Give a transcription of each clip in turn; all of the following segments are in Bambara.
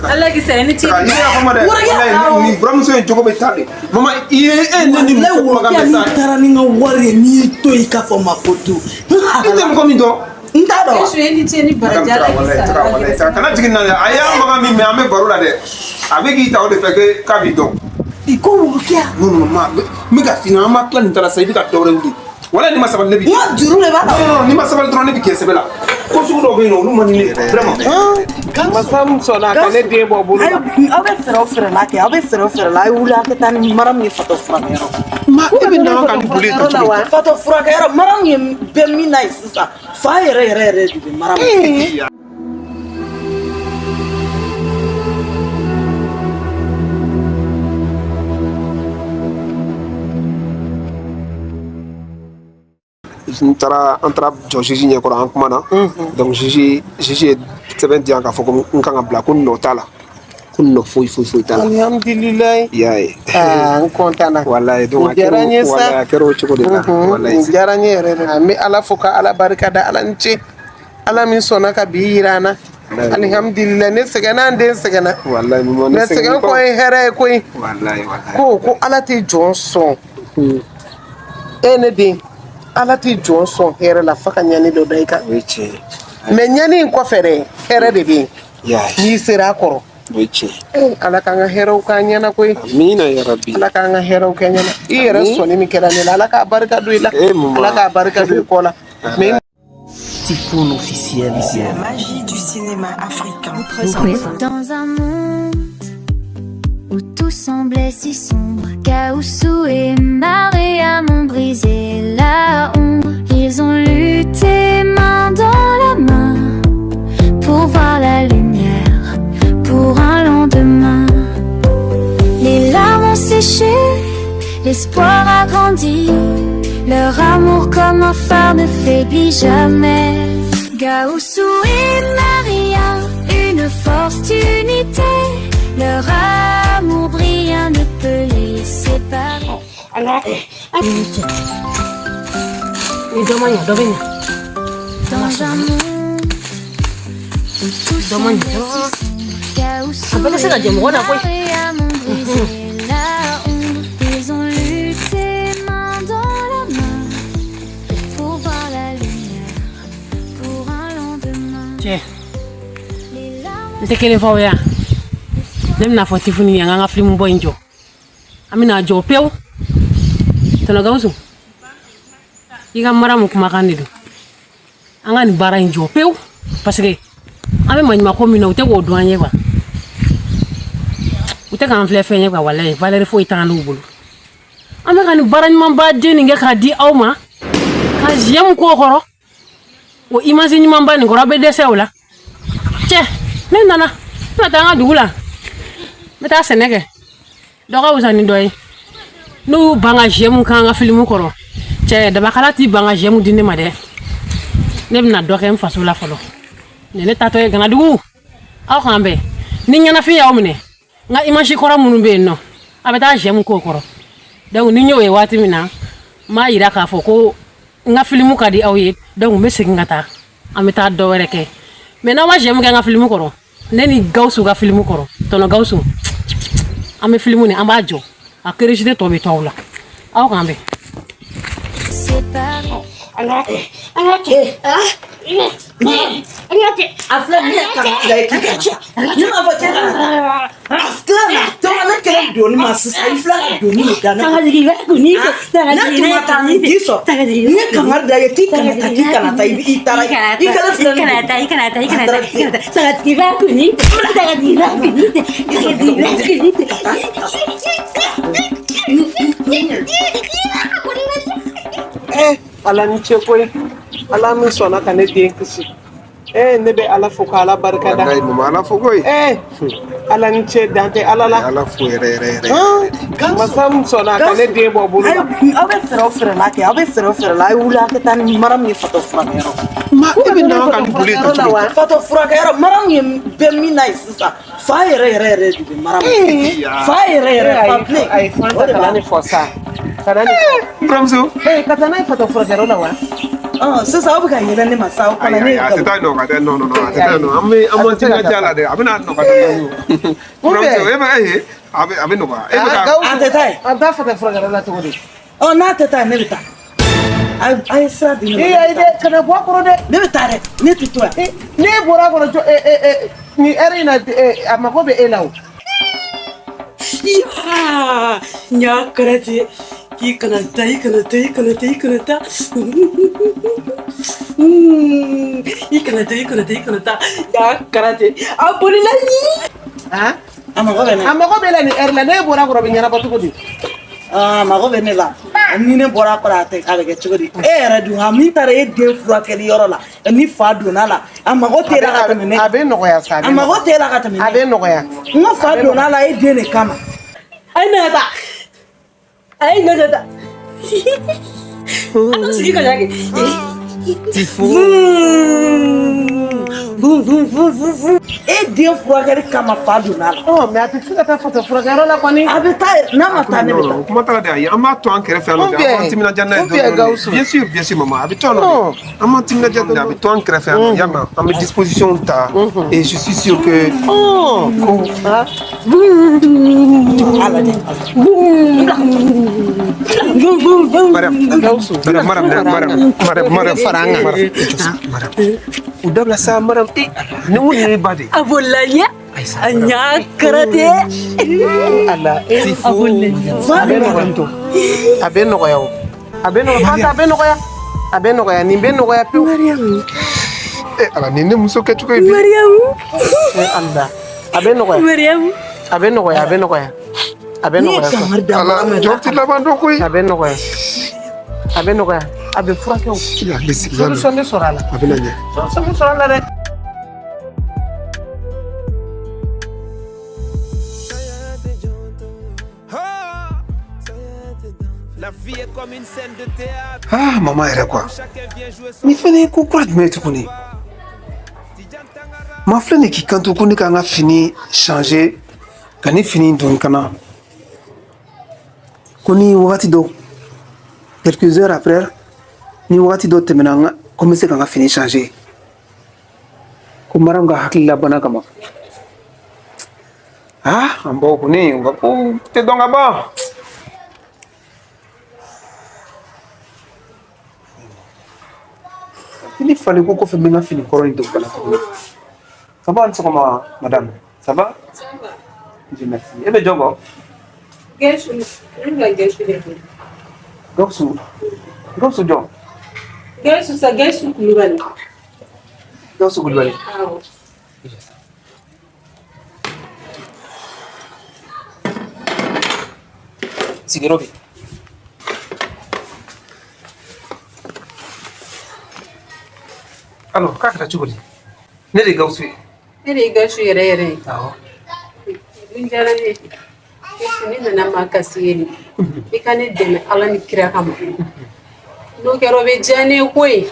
Ala k'i sara ni ce. Taga, ne y'a fɔ ma dɛ. Walayi, nin buramuso in jogo bɛ taa de. Mama, i ye e ne ni muso kumakan Walayi bɛɛ sa. n'i taara ni n ka wari ye, n'i y'i to yen k'a fɔ ma ko to. I tɛ mɔgɔ min dɔn. N t'a dɔn. Yesu ye ni ce ni baraji, Ala k'i sara. Walayi, taga, kana jigin na dɛ. A y'a maga min mɛn, an bɛ baro la dɛ. A bɛ k'i ta o de fɛ k'a b'i dɔn. I ko worokiya. Non, non, ma, n bɛ ka f'i ɲɛna, an ma tila nin ta la sisan, i bɛ ka dɔ wɛrɛ wuli. Walayi, n'i ma sabali, ne b'i. N ka juru de b'a la. Non, non, n'i ma sabali dɔrɔn, ne bɛ kɛ sɛbɛ la. Ko sugu dɔw bɛ yen nɔ, olu man di ne ye vraiment. Masa min sɔnna ka ne den bɔ bolo la. Aw bɛ fɛɛrɛ o fɛɛrɛ la kɛ, aw bɛ fɛɛrɛ o fɛɛrɛ la, a ye wuli a ka taa ni mara min ye fatɔ furakɛyɔrɔ. Ma, e bɛ na ka ni boli ta cogo di? Fatɔ furakɛyɔrɔ, mara min ye bɛ min na yen sisan, fa yɛrɛ yɛrɛ yɛrɛ de bɛ mara min. N taara, an taara jɔ juge ɲɛkɔrɔ, an kumana. Donc juge ye sɛbɛn di yan k'a fɔ ko n kan ka bila, ko nɔ t'a la, ko nɔ foyi foyi foyi t'a la. Alhamdulilayi. I y'a ye. Aa, n content na. Walayi, donc Nin a diyara kɛra n ye sa. walayi, a kɛra o cogo de la. Walayi. Nin diyara n ye yɛrɛ de. An bɛ Ala fo ka Ala barika da, Ala ni ce. Ala min sɔnna ka bi yira an na. Alihamdulilayi, ne sɛgɛnna, an den sɛgɛnna. Walayi, maman, ne Mais sɛgɛn kɔ ye hɛrɛ ye koyi. Walayi, walayi. Ko Ala tɛ jɔn sɔn. E ne den, Ala tɛ jɔn sɔn hɛrɛ la f'a ka ɲani dɔ da i kan. O ye tiɲɛ ye. Mais ɲani in kɔfɛ dɛ, hɛrɛ de bɛ yen. I y'a ye. N'i sera a kɔrɔ. O ye tiɲɛ ye. Ee, Ala k'an ka hɛrɛw k'an ɲɛna koyi. Amina yarabi. Ala k'an ka hɛrɛw kɛ ɲɛna. I yɛrɛ sɔnni min kɛra ne la, Ala k'a barika don i la. Eh, maman. Ala k'a barika don i kɔ la. Mais Typhoon officiel. La magie du cinéma africain. Vous Dans un monde où tout semblait si sombre, Gaoussou et Mariam ont brisé la ombre. Ils ont lutté main dans la main pour voir la lumière, pour un lendemain. Les larmes ont séché, l'espoir a grandi. Leur amour comme un phare ne faiblit jamais. Gaoussou et Maria, une force d'unité. Leur amour brillant ne peut les séparer. Ni dɔ ma ɲa, dɔ bɛ ɲa. Dans un monde où tout Dɔ ma ɲa. semblait si sombre, Gaoussou A bɛɛ tɛ se ka jɛ mɔgɔ la koyi. Mariam ont brisé la ombre. Ils ont lutté main dans la main pour voir la lumière, pour un lendemain. Cɛ, Les larmes n tɛ kelen fɔ aw ye yan. Ne bɛna fɔ Tifuni ye, an k'an ka filimu bɔ in jɔ. An bɛna jɔ pewu. Tɔnɔ Gawusu, i ka mara mun kumakan de don. An ka nin baara in jɔ pewu. Parce que an bɛ maɲumanko min na, u tɛ k'o dɔn an ye quoi. U tɛ k'an filɛ fɛn ye quoi, walayi, valeur foyi t'an n'u bolo. An bɛ ka nin baara ɲumanba den nin kɛ k'a di aw ma. Ka j'aime k'o kɔrɔ. O image ɲumanba nin kɔrɔ, aw bɛ dɛsɛ o la. Cɛ, ne nana, n bɛna taa an ka dugu la. N bɛ taa sɛnɛ kɛ. Dɔ ka wusa ni dɔ ye. N'u y'u ban ka j'aime k'an ka filimu kɔrɔ. Cɛ, dabakala t'i ban ka j'aime di ne ma dɛ. Ne bɛna dɔ kɛ n faso la fɔlɔ. Nin ye ne taatɔ ye Ganadugu. Aw k'an bɛn. Ni ɲɛnafin y'aw minɛ, n ka image kɔrɔ minnu bɛ yen nɔ, a bɛ taa j'aime k'o kɔrɔ. Donc ni n y'o ye waati min na, n b'a yira k'a fɔ ko n ka filimu ka di aw ye. Donc n bɛ segin ka taa. An bɛ taa dɔ wɛrɛ kɛ. Mais n'aw ma j'aime kɛ n ka filimu kɔrɔ, ne ni Gawusu ka filimu kɔrɔ, tɔnɔ Gawusu, an bɛ filimu nin, an b'a jɔ. A curiosité tɔ bɛ to aw la. Aw k'an bɛn. séparés. A filɛ ne ye kangari da ye k'i kana. Ne m'a fɔ k'e kana taa. A filɛ na tɔgɔ ne kelen donni ma sisan, i filɛ ka donni de da ne kun. Ne tun ma taa ni k'i sɔrɔ. N ye kangari da ye k'i kana taa, k'i kana taa, i taara i kelen filɛ ne kun. Eh, Ala ni ce koyi. Ala min sɔnna ka ne den kisi. Eh, ne bɛ Ala fo ka Ala barika da. Walayi, mama, Ala fo koyi. Eh, Ala ni ce, dan tɛ Ala la. Ala fo yɛrɛ yɛrɛ yɛrɛ. Masa min sɔnna ka ne den bɔ bolo la. Aw bɛ fɛɛrɛ o fɛɛrɛ la kɛ, aw bɛ fɛɛrɛ o fɛɛrɛ la, a ye wuli a ka taa ni mara min ye fatɔ furakɛyɔrɔ. Ma, e bɛ na ka ni boli ta cogo di? Fatɔ furakɛyɔrɔ, mara min ye bɛ min na yen sisan, fa yɛrɛ yɛrɛ yɛrɛ de bɛ mara min. Fa yɛrɛ yɛrɛ, fa bilen. Ayi, O de kana b'a nin fɔ sa. Kana nin fɔ. Buramuso. Eh, ka taa n'a ye fatɔ furakɛyɔrɔ la wa? Sisan aw bɛ ka yɛlɛ ne ma sa, o fana ne ye A tɛ nkalon. taa nɔ ka taa, non non non, a tɛ taa nɔ. An bɛ an b'an timinadiya la dɛ, a bɛna nɔgɔya dɔɔni. Buramuso, e bɛ e a bɛ nɔgɔya. E bɛ ka A tɛ taa yen. An t'a fɛ ka furakɛyɔrɔ la cogo di? Ɔ, n'a tɛ taa yen, ne bɛ taa. A ye sira di ne ma. Ee, ayi dɛ, kana bɔ a kɔrɔ dɛ. Ne bɛ taa dɛ, ne tɛ to yan. N'e bɔra a kɔrɔ jɔ, nin heure in na, a mago bɛ e la o. Yaa, n y'a karate k'i kana taa, i kana taa, i kana taa, i kana taa, i kana taa, i kana taa, i kana taa. Y'a karate, a bolila. Han? A mago bɛ ne la. A mago bɛ e la nin heure la, n'e bɔra a kɔrɔ, a bɛ ɲɛnabɔ cogo di? A mago bɛ ne la. Ni ne bɔra a kɔrɔ, a tɛ, a bɛ kɛ cogo di? E yɛrɛ dun, a min taara e den furakɛli yɔrɔ la, ni fa donna la, a mago t'e la ka tɛmɛ ne A bɛ nɔgɔya sa. A mago t'e la ka tɛmɛ ne. A bɛ nɔgɔya. N ko fa donna la e den de kama. A ye na ka taa, a ye na ka taa, a ka sigi ka ɲa kɛ. Vum vum vum vum vum. E den furakɛli kama, fa donna la. Ɔ, mais a tɛ se ka taa fatɔ furakɛyɔrɔ la kɔni. A bɛ taa yen, n'a ma taa, ne bɛ taa. O kuma t'a la dɛ, ayi, an b'a to an kɛrɛfɛ yan nɔ dɛ, an b'an timinadiya n'a ye Ou bien dɔɔni dɔɔni. Gawusu. Bien sûr, bien sûr, maman, a bɛ to yan nɔ dɛ. An b'an timinadiya dɔɔni, a bɛ to an kɛrɛfɛ yan nɔ, yalima an bɛ disposition ta et je suis sûr que ko Ala dɛ. Mariam, Gawusu. Mariam, Mariam, Mariam, Mariam, Mariam, Fara an kan. Mariam, Mariam, u dabila sa, Mariam, eh, ni mun ye ba de ye. A bolila ɲɛ, a ɲa karate. Ala, A bolila ɲɛ. A bɛ nɔgɔya. A bɛ nɔgɔya o. A bɛ nɔgɔya. Fanta, a bɛ nɔgɔya. A bɛ nɔgɔya. Nin bɛ nɔgɔya pewu. Eh, ala, nin ne muso kɛcogo ye bi. Mariam. Eh, Ala. A bɛ nɔgɔya. Mariam. A bɛ nɔgɔya, a bɛ nɔgɔya. A bɛ N'i ye nɔgɔya. kangari da Ala, mɔgɔ min jɔn tɛ laban dɔn koyi. A bɛ nɔgɔya. A bɛ nɔgɔya. A bɛ furakɛ o. I hakili sigi y'a mɛn. Solution bɛ sɔrɔ a la. A bɛna ɲɛ. Solution bɛ sɔrɔ a la dɛ. Ah, mama yɛrɛ quoi. Ni fɛnɛ ye ko kura jumɛn ye tuguni? Ma filɛ nin k'i kanto ko ne ka n ka fini changer, ka ni fini don ka na. Ko ni wagati dɔ, quelques heures après, ni wagati dɔ tɛmɛna, n ka ko n bɛ se ka n ka fini changer. Ko Mariam ka hakilila bana kama. Ah, an baw kɔni, u ka ko tɛ dɔn ka ban. Fini falen ko kɔfɛ, n bɛ n ka fini kɔrɔ in don ka na tuguni. Ça va, ni sɔgɔma, madame. Ça va? Dieu merci. E bɛ jɔn kɔ? Gɛsu, ne ka Gɛsu de don. Gawusu. Gawusu jɔn? Gɛsu sa, Gɛsu Kulubali. Gawusu Kulubali. Awɔ. Sigiyɔrɔ bɛ yen. Alors, k'a kɛra cogo di? Ne de ye Gawusu ye. Ne de ye Gɛsu yɛrɛ yɛrɛ ye. Awɔ. Dun diyara ne ye. Gɛsu, ne nana maa kasi ye nin. I ka ne dɛmɛ Ala ni kira kama. N'o kɛra, o bɛ diya ne ye koyi.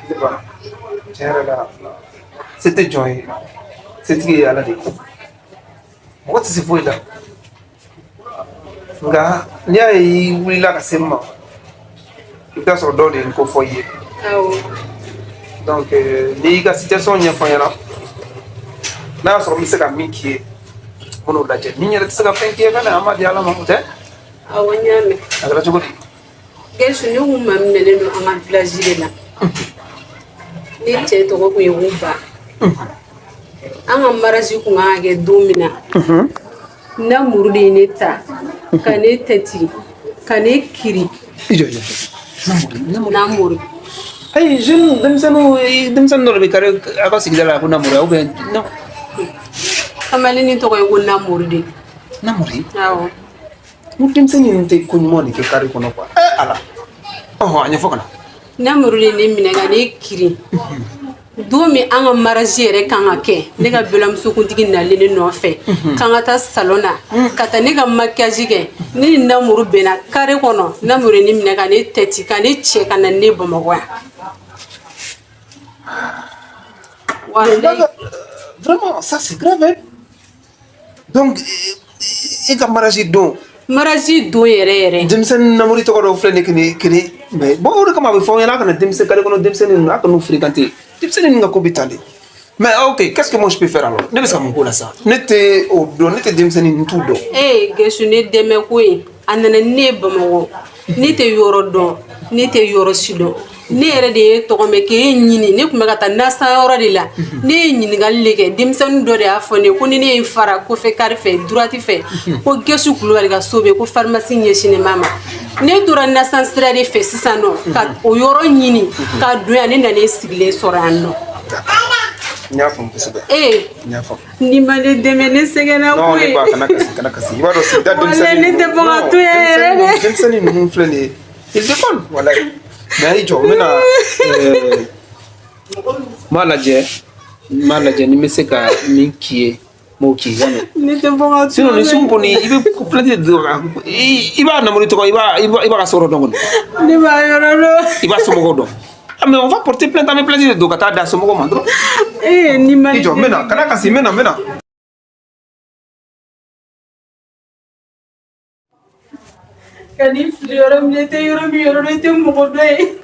Ne ba, tiɲɛ yɛrɛ la, se tɛ jɔn ye. Setigi ye Ala de ye. Mɔgɔ tɛ se foyi la. Nka n'i y'a ye i wulila ka se n ma, i bɛ taa sɔrɔ dɔw de ye n ko fɔ i ye. Awɔ. Donc n'i y'i ka situation ɲɛfɔ n ɲɛna, n'a y'a sɔrɔ n bɛ se ka min k'i ye, n bɛn'o lajɛ. Ni n yɛrɛ tɛ se ka fɛn k'i ye fɛnɛ, an b'a di Ala ma, o tɛ? Awɔ, n y'a mɛn. A kɛra cogo di? Gɛsu, ne kun maminɛlen don an ka village de la. Ne cɛ tɔgɔ kun ye ko Ba. An ka mariage kun kan ka kɛ don min na, Namuru de ye ne ta ka ne tɛti ka ne kiri. I jɔ, i jɔ. Namuru. Namuru. Ayi, jeune denmisɛnninw, denmisɛnnin dɔ de bɛ kari aw ka sigida la ko Namuru, ou bien non? Kamalennin tɔgɔ ye ko Namuru de. Namuru? Awɔ. N ko denmisɛnnin ninnu tɛ ko ɲuman de kɛ kari kɔnɔ quoi. Eh Ala. Ɔhɔn, a ɲɛfɔ ka na. Namuru de ye ne minɛ ka ne kiri. Don min an ka mariage yɛrɛ kan ka kɛ, ne ka balimamusokuntigi nalen ne nɔfɛ k'an ka taa salon na ka taa ne ka maquillage kɛ, ne ni Namuru bɛnna carré kɔnɔ. Namuru ye ne minɛ ka ne tɛti ka ne cɛ ka na ne Bamakɔ yan. Walayi. Vraiment, ça c'est grave, hein. Donc, i ka mariage don, Mariage don yɛrɛ yɛrɛ. Denmisɛnnin namori tɔgɔ dɔw filɛ nin kene kene, mais bon, o de kama a bɛ fɔ aw ɲɛna, a kana denmisɛn carré kɔnɔ denmisɛnnin ninnu, a kan'u fréquenter. Denmisɛnnin ninnu ka ko bɛ tan de. Mais ok, qu'est-ce que moi je peux faire alors? Ne bɛ se ka mun k'o la sisan? Ne tɛ o dɔn, ne tɛ denmisɛnnin ninnu t'u dɔn. Ee Gɛsu, ne dɛmɛ ko in, a nana ni ne ye Bamakɔ, ne tɛ yɔrɔ dɔn, ne tɛ yɔrɔ si dɔn. Ne yɛrɛ de ye tɔgɔ mɛn k'e ɲini. Ne tun bɛ ka taa nasanyɔrɔ de la, ne ye ɲininkali de kɛ. Denmisɛnnin dɔ de y'a fɔ ne ye ko ni ne ye n fara kɔfɛ kari fɛ, droite fɛ, ko Gɛsu Kulubali ka so bɛ yen, ko pharmacie ɲɛsinnen b'a ma. Ne tora nasan sira de fɛ sisan nɔ ka o yɔrɔ ɲini ka don yan. Ne nana e sigilen sɔrɔ yan nɔ. N y'a faamu kosɛbɛ. Ee. N y'a faamu. N'i ma ne dɛmɛ, ne sɛgɛnna. Non, ne koyi. ba, kana kasi, kana kasi. I b'a dɔn sigida Walayi, denmisɛnnin ne tɛ bɔ ka to yan yɛrɛ dɛ. Denmisɛnnin ninnu filɛ nin ye, ils déconnent walayi. Mais i jɔ, n bɛna n b'a lajɛ, n b'a lajɛ ni n bɛ se ka min k'i ye, n b'o k'i ye, y'a mɛn? Ne tɛ bɔ ka to. Sinon ni sugu kɔni, i bɛ plainte de don. I b'a namori tɔgɔ, i b'a ka so yɔrɔ dɔn kɔni? Ne b'a yɔrɔ dɔn. I b'a somɔgɔw dɔn? Ah, mais on va porter plainte, an bɛ plainte de don ka taa da somɔgɔw ma dɔrɔn. Ee, ni ma I jɔ, n bɛ na, kana kasi, n bɛ na, n bɛ na. Ka n'i fili yɔrɔ min na, i tɛ yɔrɔ min yɔrɔ dɔn, i tɛ mɔgɔ dɔn ye.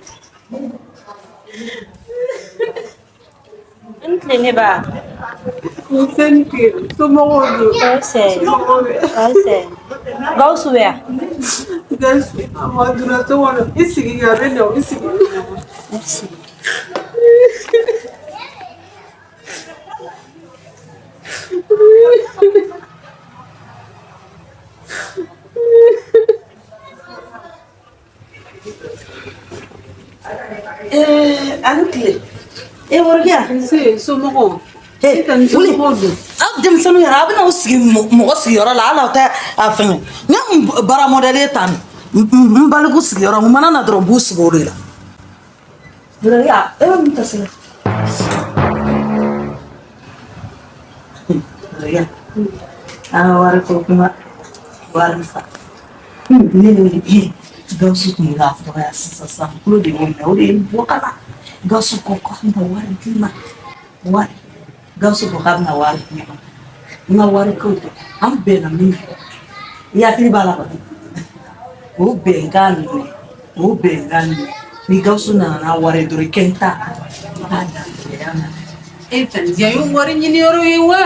N tile ne ba. Nse, tile, somɔgɔw don? Ɔsɛ. Somɔgɔw bɛ? Ɔsɛ. Gawusu bɛ yan? Gawusu a ma donna so kɔnɔ. I sigi kɛ, a bɛ na, i sigi. Merci. Ee, a ni tile. E Worokiya. Nse, somɔgɔw? He, E ka nin wuli. somɔgɔw don? Aw denmisɛnninw yɛrɛ, a bɛna aw sigi mɔgɔ sigiyɔrɔ la, hali aw tɛ a fɛngɛ. Ne kun baara mɔdɛli ye tan de. N baliku sigiyɔrɔ, n mana na dɔrɔn, n b'u sigi o de la. Worokiya, e bɛ mun kasi la? Worokiya, an ka wari ko kuma, wari fa. Ne ni Gawusu tun bɛ k'a fɔ yan sisan sisan, tulo de y'o mɛn, o de ye n bɔ ka na. Gawusu ko k'a bɛna wari di n ma. Wari. Gawusu ko k'a bɛna wari di ne ma. N ka wari ko tɛ, an bɛnna min kan. I hakili b'a la kɔni. O bɛnkan ninnu, o bɛnkan ninnu. Ni Gawusu nana n'a wari ye dɔrɔn, i kɛ n ta, i b'a daminɛ yan na. E tani, yan ye wari ɲini yɔrɔ ye wa?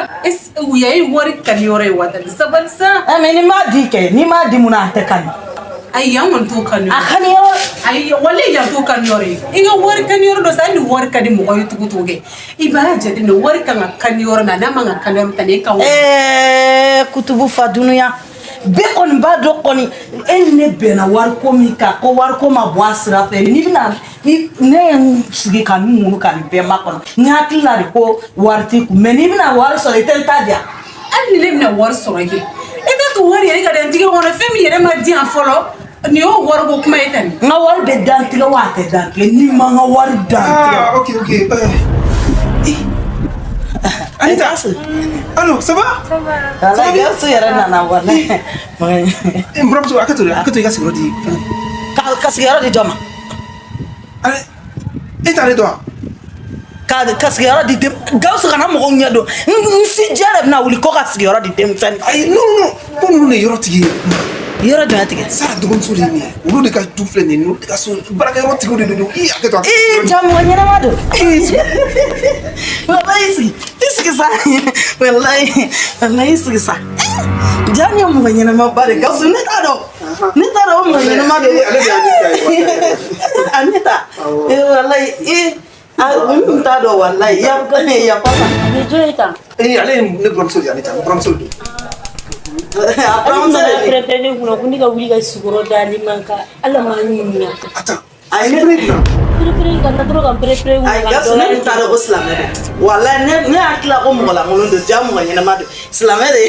Yan ye wari kani yɔrɔ ye wa? Tani, sabali sa. Ɛ, mais n'i m'a di kɛ, n'i m'a di mun na, a tɛ kani. Ayi, yan kɔni t'o kani. A kani yɔrɔ. Ayi, wale, yan t'o kani yɔrɔ ye. I ka wari kani yɔrɔ dɔ sa, hali ni wari ka di mɔgɔ ye cogo cogo kɛ, i b'a jateminɛ wari kan ka kani yɔrɔ min na, n'a man ka kani yɔrɔ min, tani, e ka wari. Ɛɛ, kutubu fa dunuya bɛɛ kɔni b'a dɔn kɔni, e ni ne bɛnna wariko min kan, ko wariko ma bɔ a sira fɛ. N'i bɛna ne ye n sigi ka nin munu ka nin bɛɛ makɔnɔ, n hakili la de ko wari t'i kun, mais n'i bɛna wari sɔrɔ, i tɛ n ta di yan. Hali ni ne bɛna wari sɔrɔ kɛ, e t'a to wari yɛrɛ ka da n tigɛ kɔnɔ, fɛn min yɛrɛ ma di yan fɔlɔ, nin y'o wariko kuma ye tani. N ka wari bɛ dan tigɛ wa, a tɛ dan tigɛ? N'i ma n ka wari dan tigɛ. Ah, ok, ok. Anita, allo, ça va? Walayi, Gawusu yɛrɛ nana walayi. N buramuso, a kɛ to dɛ, a kɛ to i ka sigiyɔrɔ di. Ka sigiyɔrɔ di jɔn ma? Ale, e t'ale dɔn wa? Ka sigiyɔrɔ di den Gawusu, kana mɔgɔw ɲɛ don n si jɛ de bɛna wuli ko ka sigiyɔrɔ di denmisɛnnin. Ayi, non, non, non, ko ninnu de ye yɔrɔ tigi ye. Yɔrɔ jumɛn tigɛ? Sara dɔgɔmuso de ye nin ye. Olu de ka du filɛ nin ye, olu de ka so baarakɛyɔrɔ tigiw de don. I hakɛ to a. Ii, ja mɔgɔ ɲɛnama don. Walayi, i sigi, i sigi sa. Walayi, walayi, i sigi sa. Ja nin ye mɔgɔ ɲɛnama ba de. Gawusu, ne t'a dɔn, ne t'a dɔn o mɔgɔ ɲɛnama don. Ale de y'ale ta ye. Anita, ee walayi, ee a n tun t'a dɔn walayi, yafa yafa ma. Nin jɔn ye tan? Ee, ale ye ne buramuso de ye, Anita, n buramuso de don. A Hali buramuso nana de don. pɛrɛn-pɛrɛn ne kunna ko ne ka wuli ka sigiyɔrɔ d'ale ma ka ala ma ɲininka. Attends, Ayi, ne bɛ na. Pɛrɛn-pɛrɛn ka na dɔrɔn ka pɛrɛn-pɛrɛn Ayi ka Gawusu, ne tun t'a dɔn ko silamɛ don walayi. Ne hakili la ko mɔgɔ lankolon don, ja mɔgɔ ɲɛnama don, silamɛ de ye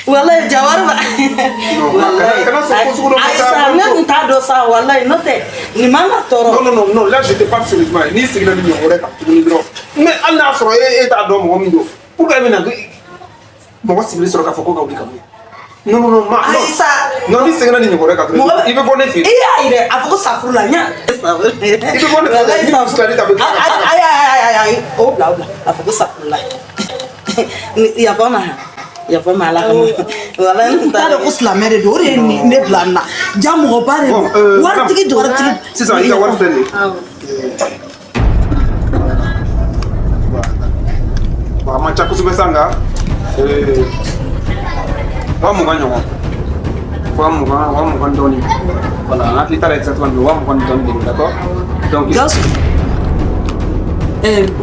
walayi, jawari ba. Kana kana sɔn ko sugu dɔ ma Ayi sa. sa, ne tun t'a dɔn sa walayi, n'o tɛ nin man ka tɔɔrɔ. Non, non, non, non, là je te parle sérieusement. N'i seginna ni ɲɔgɔn wɛrɛ kan tuguni dɔrɔn. Mais hali n'a sɔrɔ e t'a dɔn mɔgɔ min don, pourquoi e bɛ na mɔgɔ sigilen sɔrɔ k'a fɔ ko ka wuli ka bɔ yen? Non, non, non, ma, non. Ayi sa. Non, n'i seginna ni ɲɔgɔn wɛrɛ kan Mɔgɔ tuguni, bɛ i bɛ bɔ ne fɛ yen. I y'a ye dɛ, a fɔ ko safuru la ɲa. I bɛ bɔ ne fɛ yen, ni muso Anita bɛ tila ka Ayi ayi ayi ayi, o bila, o bila, a fɔ ko safuru la. Yafa ma. Yafa ma Ala kama. Walayi n t'a dɔn ko silamɛ de don, o de ye ne bila nin na. Ja mɔgɔba de Bon, don. Waritigi don, waritigi. Sisan i ka wari filɛ nin ye. Bon, a man ca kosɛbɛ sa nka 20,000 ɲɔgɔn, 20,000, 20,000 dɔɔnin. Voilà, n hakili t'a la exactement, mais 20,000 dɔɔnin de don, d'accord? Donc Gawusu.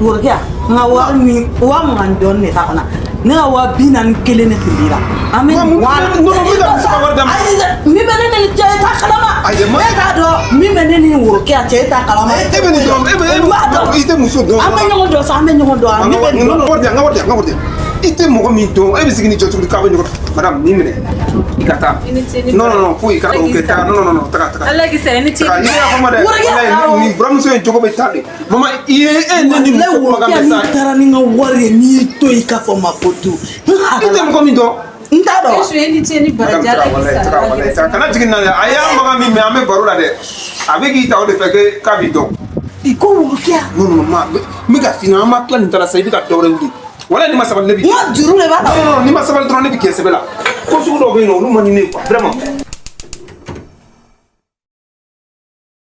Worokɛ, n ka wari min 20,000 dɔɔnin de t'a kɔnɔ. Ne ka 41 de tun b'i la. An bɛ Wa, mun- wa. non, non, n bɛ ka muso ka wari d'a ma. Ayi dɛ, min bɛ ne ni cɛ e t'a kalama. Ayi, ma- Ne t'a dɔn min bɛ ne ni worokɛ cɛ e t'a kalama. E bɛ nin dɔn, e bɛ N b'a dɔn. i tɛ muso dɔn. An bɛ ɲɔgɔn dɔn sa, an bɛ ɲɔgɔn dɔn. N Min ka bɛ nin wari, n ka wari di yan, n ka wari di yan, n ka wari di yan. I tɛ mɔgɔ min dɔn, e bɛ sigi ni jɔ cogo di k'a bɛ ɲɔgɔn. Madame, nin minɛ, i ka taa. I ni ce, ni Non, non, non, foyi, ka ok, taa. Non, non, non, non, taga, taga. Ala k'i sara, i ni ce. Taga, i y'a faamu dɛ. Walayi, nin buramuso in jogo bɛ taa de. Mama, i ye e ne ni Walayi muso kumakan worokɛ mɛn sa. n'i taara ni n ka wari ye, n'i y'i to yen k'a fɔ ma ko du. I tɛ mɔgɔ min dɔn. N t'a dɔn. I ni ce ni baraji, Ala k'i Walayi, sara. taga, walayi, taga. Kana jigin na dɛ. A y'a maga min mɛn, an bɛ baro la dɛ. A bɛ k'i ta o de fɛ k'a b'i dɔn. I ko worokɛ. Non, non, non, ma, n bɛ ka f'i ɲɛna, an ma tila nin ta la sisan, i bɛ ka dɔ wɛrɛ wuli. Walayi, n'i ma sabali, ne b'i. N ka juru de b'a la. Non, non, non, n'i ma sabali dɔrɔn, ne bɛ kɛ sɛbɛ la. Ko sugu dɔw bɛ yen nɔ, olu man di ne ye quoi, vraiment.